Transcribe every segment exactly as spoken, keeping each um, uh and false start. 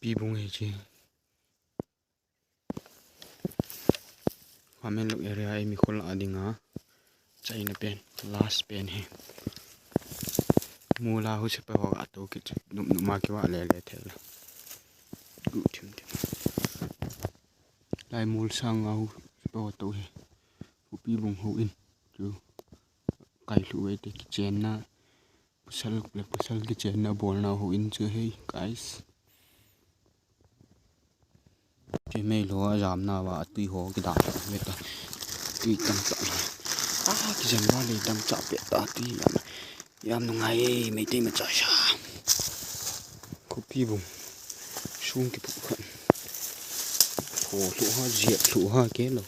Khupibung hi chi. Khamenlok area ei mi khol a ding a China pen, last pen hi. Mul a hu sepai haw a to kit, nop nop ma kiva le le thei la. Gu thim thim. Lai mul sâng a hu sepai haw to hi. Khupibung houin chu. Kai hlu ei te kichenna. Pasal le pasal kichenna bawlna houin chu hei, guys. Ti mei lo a jamna va a tui haw kidang ta ve ta. Tui tam ta la. A kizan va le dam cha pe ta tui la. Jam nungai ei, mei te ma cha sa. Khupibung. Sung kipu khan. Haw hlu ha, ziat hlu ha ke lo.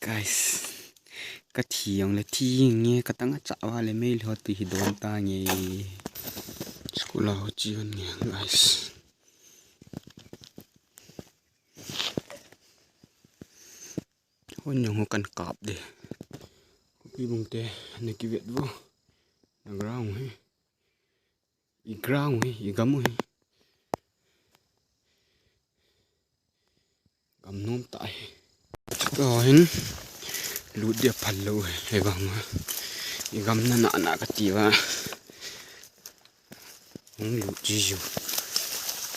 Guys, ka thi ang le thi nge ka tang a cha va le mei lo ti hi don ta nge. School a ho chi an nge, guys. Hon jong ho kan kap de. Khupibung te na kivet vo. Na ground hi. I ground hi, i gam u hi. Gam nuam ta hi. Ka hin lut dia phal lo hi, hei vang a. I gam na na na ka ti va. Hung lut ji ju.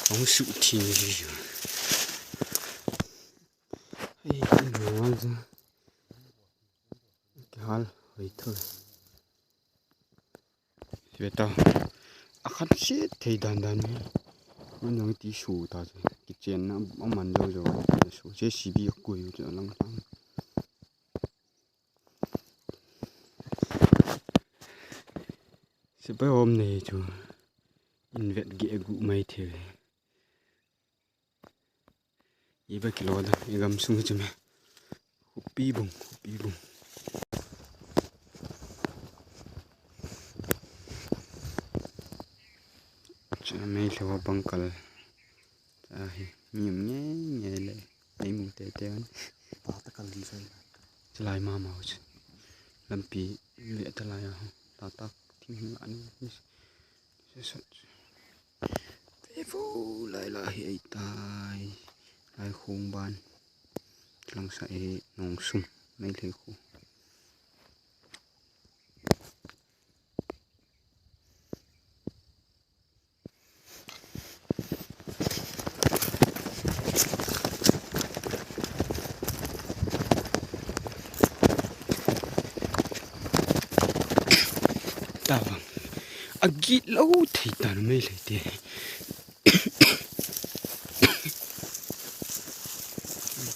Hung su thi ji ju. Hei, nuam a. Kihal hoi tho. Ve ta. A khan siat thei dan dan hi. Mun nang ti su ta chu. Kichenna a man zo zo. Su J C B a kui chu a lang lang. Sepai um nei chu. Invet ge gu mai thei. I ba kilo da, i gam sung chu me. Khupibung, khupibung. Cha mei lhewa bang kal. Cha hi, mi um nge nge le. Ei mu te te an. Pa ta kal di sai. Chalai ma ma chu. Lampi ve ta lai a. Ta tak thing hi ani. Sasat. Te vo lai la hi ei tai. Lai khung ban. Langsa e nong sum. Mai lei khu. Tabang. A git lo thei ta na mai lei te.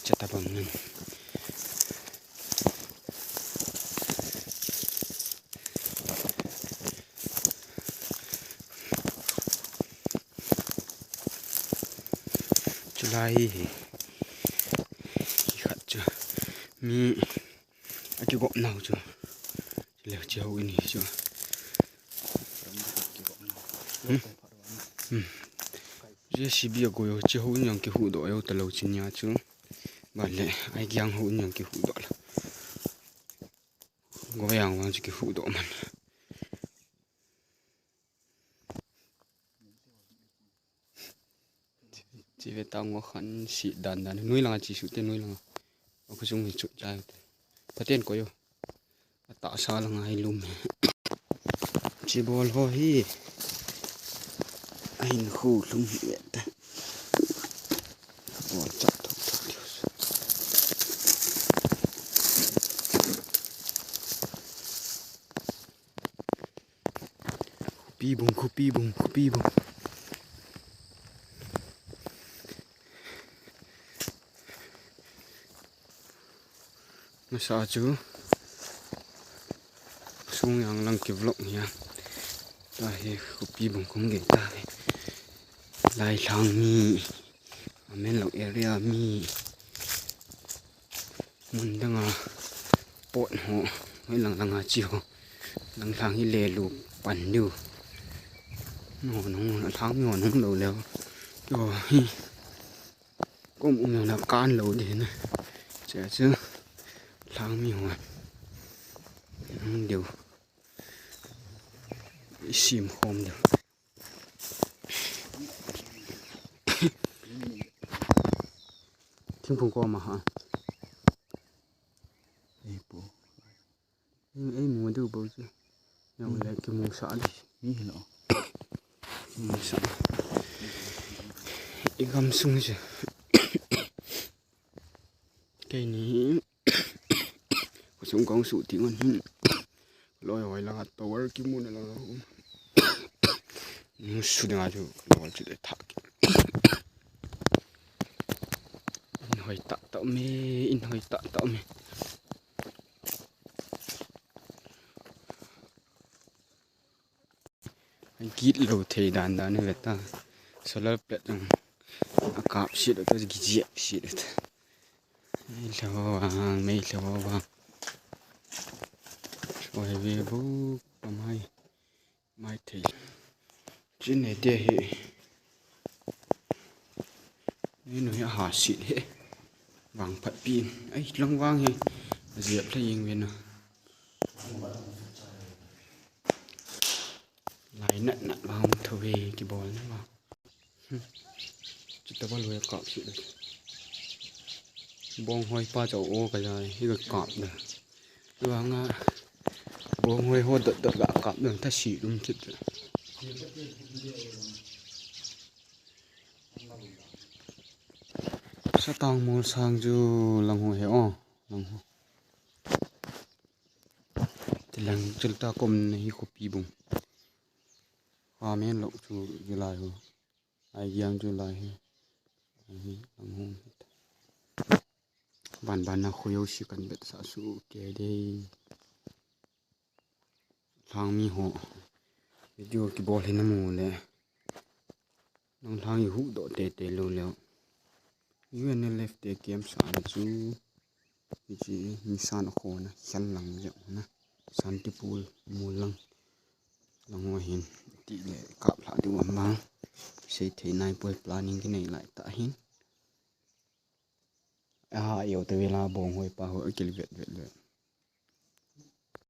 Cha tabang nan. Chulai hi, hi khat chu mi a kigopnau chu. Chuleh chi ho in hi chu. Hmm. Hmm. J C B a goi ho chi ho in jong kihuhdoh yo talo chi nia chu. Ban le, ai giang ho in jong kihuhdoh la. Goi ang vang chu kihuhdoh man. Chi ve ta ngua khan si dan dan. Nui langa chi su te nui langa. A khu sung hi chu chai te. Pathian ko yo. A tahsa langa hi lum hi. Chi bawl ho hi. A hin khu lum hi ve ta. Bawl chak thok thok. Khupibung, khupibung, khupibung. Masa chu sung yang lang ki vlog nia. Ta hi khupibung khung gei ta hi. Lailhang mi, Khamenlok area mi. Mun dang a pawt haw, hoi lang lang a chi haw. Lang lang hi le lu pan diu. No, nung, lang mi haw nung lo leu. Yo, hi. Kum um lo na kan lo di na. Chia chu lang mi haw. Nung diu. i siam khawm deu. Thingphung kawm a ha. Ei mu deu bo chu. Nang le kimusa di. Kimusa. I gam sung chu. Keini khawsung ka hung suk tiang un hin, loi hoi la tower kimu na la um, mu su ding a chu lol chu de thak. In hoi tak tak me, in hoi tak tak me. Gitlo thei dan dan ve ta. Solar plate ang a kâp siat ta, ki ziak siat ta. Mei hlo vang, mei hlo vang. Hoi ve bu, a mai, mai thei. Chin nei te hi. Ei nu hi a ha siat hi. Vang phat pi. Ai, lang vang hi. Ziak thei ing ve na. Lai nat nat vang tho ve kibawlna vang. Chu ta ba lui a kâp siat. Bawng hoi pa chau aw ka zai hi ka kâp da. Vang a bawng hoi haw dot dot ka kâp dang ta si um kit. Satang mul sang chu lang haw he aw, lang haw. Ti lang chul ta kom na hi khopi bung. Kha men lo chu zia lai haw. Ai giang chu lai hi. Ai hi lang haw. Ban ban na khoi u si kan bet sa su ke dei. Lhang mi haw video kibawl hi na mu le, nang lhang i hukdok tete lo leu, U N L F te camp sa na chu, hi chi nisan a khaw na khen lang zeu na, Santipur mul lang, lang haw hin ti le kâp lha ding um a, sei thei nai puai, planning kinei lai ta hin. A ha eu te vela bawng hoi pa haw a kil vet vet le.